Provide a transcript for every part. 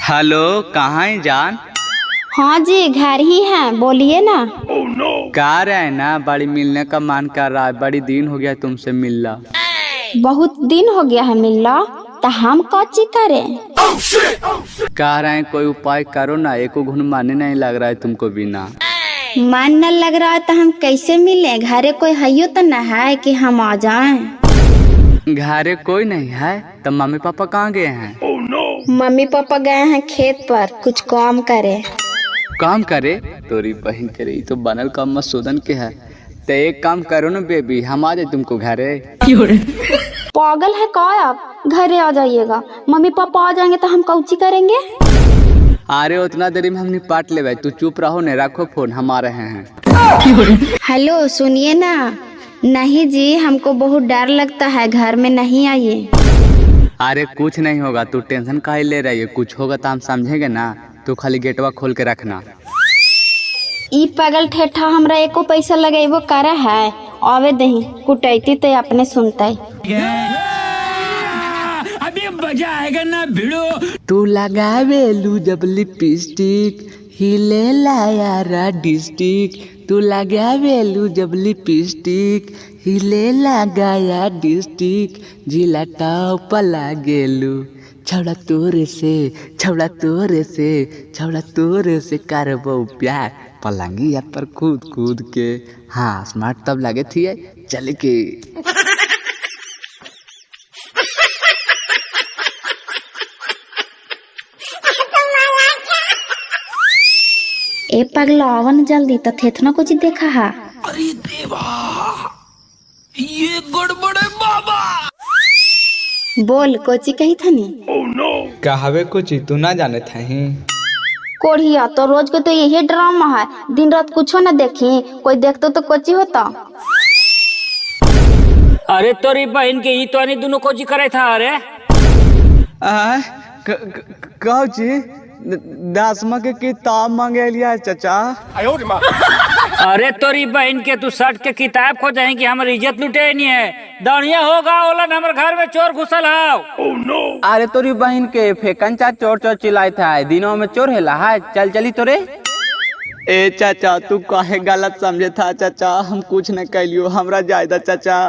हेलो, कहाँ है जान? हाँ जी, घर ही हैं, बोलिए ना। कहाँ रहे है ना, बड़ी मिलने का मन कर रहा है, बड़ी दिन हो गया तुमसे मिलना। बहुत दिन हो गया है मिलना, तो हम कौची करें? कह रहे हैं कोई उपाय करो ना, एको घुन माने नहीं लग रहा है तुमको बिना। मन न लग रहा है तो हम कैसे मिले? घरे कोई है तो न है कि हम आ जाएं। घरे कोई नहीं है तो मम्मी पापा कहाँ गए हैं? मम्मी पापा गए हैं खेत पर कुछ काम करे। काम करे? तोरी बहन करे, ई तो बनल काम मसोदन के है। तो एक काम करो ना बेबी, हम आ जाए तुमको घरे। पागल है का आप? घरे आ जाइएगा, मम्मी पापा आ जाएंगे तो हम कौची करेंगे? अरे उतना देरी में हम निपट ले, तू चुप रहो ने, रखो फोन, हम आ रहे हैं। हेलो सुनिए ना। नहीं जी, हमको बहुत डर लगता है, घर में नहीं आइए। अरे कुछ नहीं होगा, तू टेंशन काहे ले रही है? कुछ होगा तो हम समझेंगे ना, तू खाली गेटवा खोल के रखना। ई पागल ठेठा हमरा एको पैसा लगेबो करे है, आवे दही कुटैती तो अपने सुनते। अभी मजा आएगा ना भिड़ो। तू लगावेलू जब लिपस्टिक, हिले लायारा डिस्ट्रिक्ट। तू लगावेलू जब लिपस्टिक, हिले लगाया डिस्ट्रिक्ट। जिला टॉप लागेलू, छौड़ा तोरे से, छौड़ा तोरे से, छौड़ा तोरे से करबो प्यार, पलंगिया पर कूद कूद के। हाँ स्मार्ट तब लगे थी चल के। ए पगला आवन जल्दी, तो थेथना कुछ देखा है। अरे देवा, ये गड़बड़ है बाबा। बोल कोची कही थनी? कहवे कुछ तू ना जाने थी। कोढ़िया तो रोज को तो यही ड्रामा है, दिन रात कुछो न देखी, कोई देखतो तो कोची होता। अरे तोरी बहन के ई तो नहीं दोनों कोची करे था। अरे कौची? दसमा के किताब मांगे लिया है चाचा। अरे तोरी बहन के तू शर्ट के किताब खो जाए कि हमारी इज्जत लुटे नहीं है। दौड़िया होगा ओलन हमारे घर में चोर घुसल हाव। अरे तोरी बहन के फेकन चा चोर चोर चिल्लाए था, दिनों में चोर हेला है, चल चली तोरे। ए चाचा तू काहे गलत समझे था चाचा, हम कुछ न कैलियो, हमरा जायदा चाचा।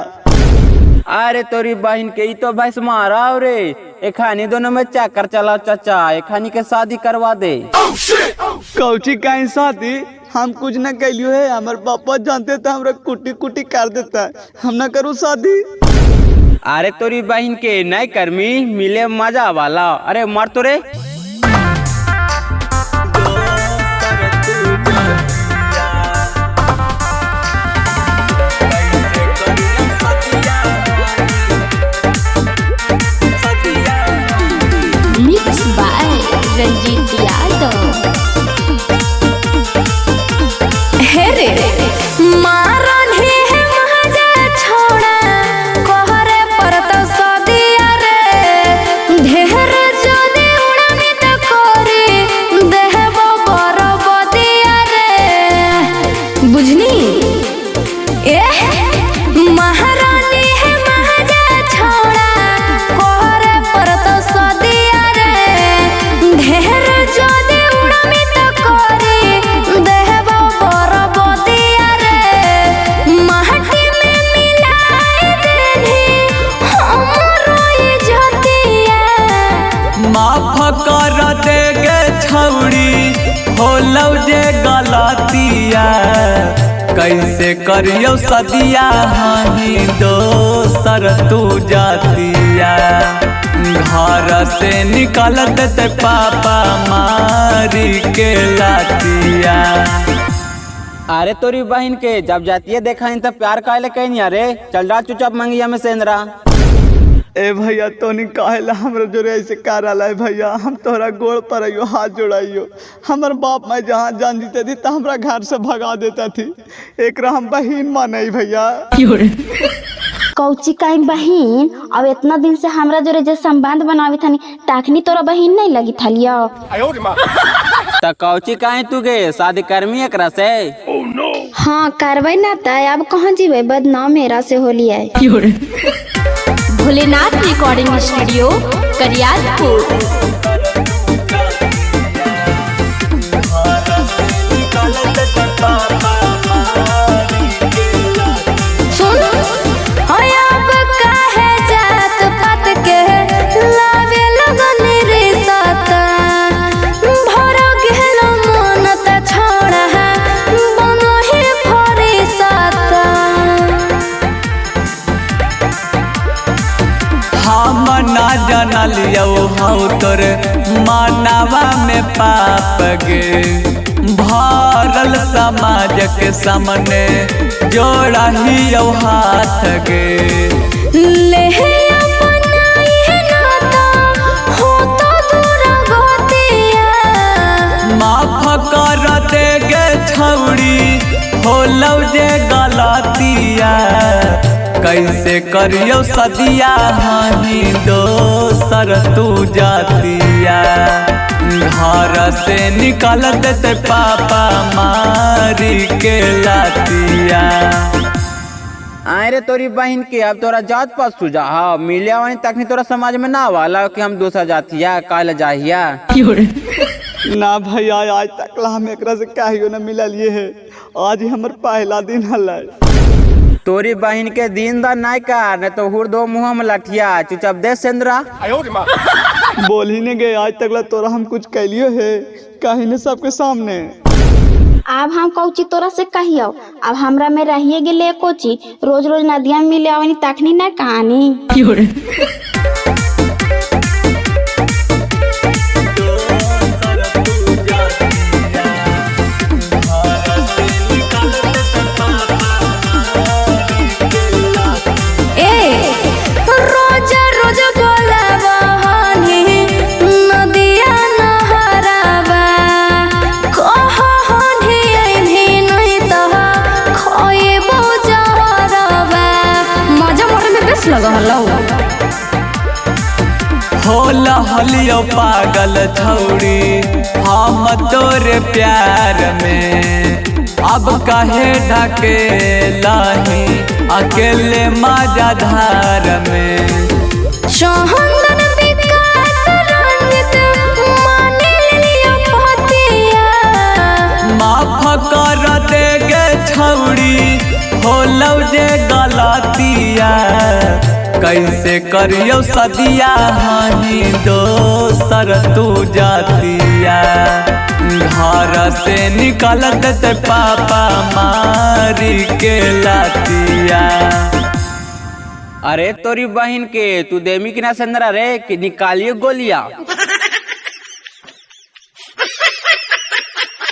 अरे तोरी बहन के ई तो भैंस मारा रे, एखानी दोनों में चक्कर चला चाचा, एखानी के शादी करवा दे। कौची काहे शादी? हम कुछ न कैलियो है, हमारे पापा जानते थे हमरा कुटी कुटी कर देता है, हम ना करूँ शादी। अरे तोरी बहन के नहीं कर्मी मिले मजा वाला, अरे मर तोरे। Mix by Ranjeet Yadav. हे रे मारन ही है महाजा छोड़ा, कोहरे पर तो सदिया रे, ढेर जदि उड़ानी तो कोरी देहबो बरबदिया रे, बुझनी? ए महारानी है महाजा छोड़ा, कोहरे पर तो सदिया रे, ढेर जदि उड़ानी तो कोरी देहबो बरबदिया रे, माटी में मिलाई देनी हमरो इज्जतिया। माफ कर दे गे छौड़ी, होलौ जे गलतिया, कैसे करियो सदिया हानि दोसर तू जातिया। घर से निकल देते पापा मारी के लातिया। अरे तोरी बहन के जब जाती है देखा तो प्यार काहे ले कहनी? अरे चल रहा चुपचाप मंगिया में सेंद्रा। ए भैया तोनी काहे ला हमरा जोरे ऐसे कर रहा है भैया, हम तोहरा गोड़ पर आइयो, हाथ जोड़ाइयो। हमर बाप मैं जहाँ जान जीते थी तो हमरा घर से भगा देता थी, एकरा हम बहन माने भैया। कौची काई बहन? अब इतना दिन से हमरा जोरे जे संबंध बनावी थनी, ताखनी तोरा बहन नहीं लगी थलियो। त कौची काहे तू गे शादी कर्मी एकरा से? हाँ करबै ना त अब कहाँ जीवे, बदनाम मेरा से होलियै। Bholenath recording studio Kariyarpur. तोर मानवा में पाप गे। भरल समाज के सामने जोड़ा ही हाथ गे। ले अपनाई है नाता हो तो दूरा गोतिया। माफ कर दे गे छौड़ी होलौ जे गलतिया। कैसे करियो सदिया हानि दोसर तू जातिया। घर से निकाल देते पापा मारी के लातिया। आए रे तोरी बहन के अब तोरा जात पात सुझा हाँ मिले वानी तखनी तोरा समाज में ना वाला कि हम दूसरा जातिया काल जाहिया। ना भैया आज तक ला हम एकरा से कहियो ना मिललिए है, आज ही हमर पहला दिन हलै। तोरी बहन के दिन दा नाय का नहीं तो हुर दो मुँह में लठिया चुपचाप दे सेंद्रा। बोल ही नहीं गए आज तक ला तोरा हम कुछ कैलियो है कहीं ने सबके सामने। अब हम कौची तोरा से कहियो, अब हमरा में रहिए गेले कोची, रोज रोज नदिया में मिले आवनी तखनी ना कहानी। ए रोज रोज बोलावनी नदिया नहरावा कहनी ऐनी नहीं तह खोएबो जहरवा। मजा मोरे में बेस लगा हलौ। होला हलियो पागल छौड़ी हम तोरे प्यार में। अब काहे ढके लाही अकेले माजा धार में। चंदन विकास रंजित माने लियो पतिया। माफ कर दे गे छौड़ी होलौ जे गलतिया। कैसे करियो सदिया हानि दोसर तू जातिया। घर से निकाल देते पापा मारी के लातिया। अरे तोरी बहन के तू देमी की ना सेंद्रा रे कि निकालियो गोलिया।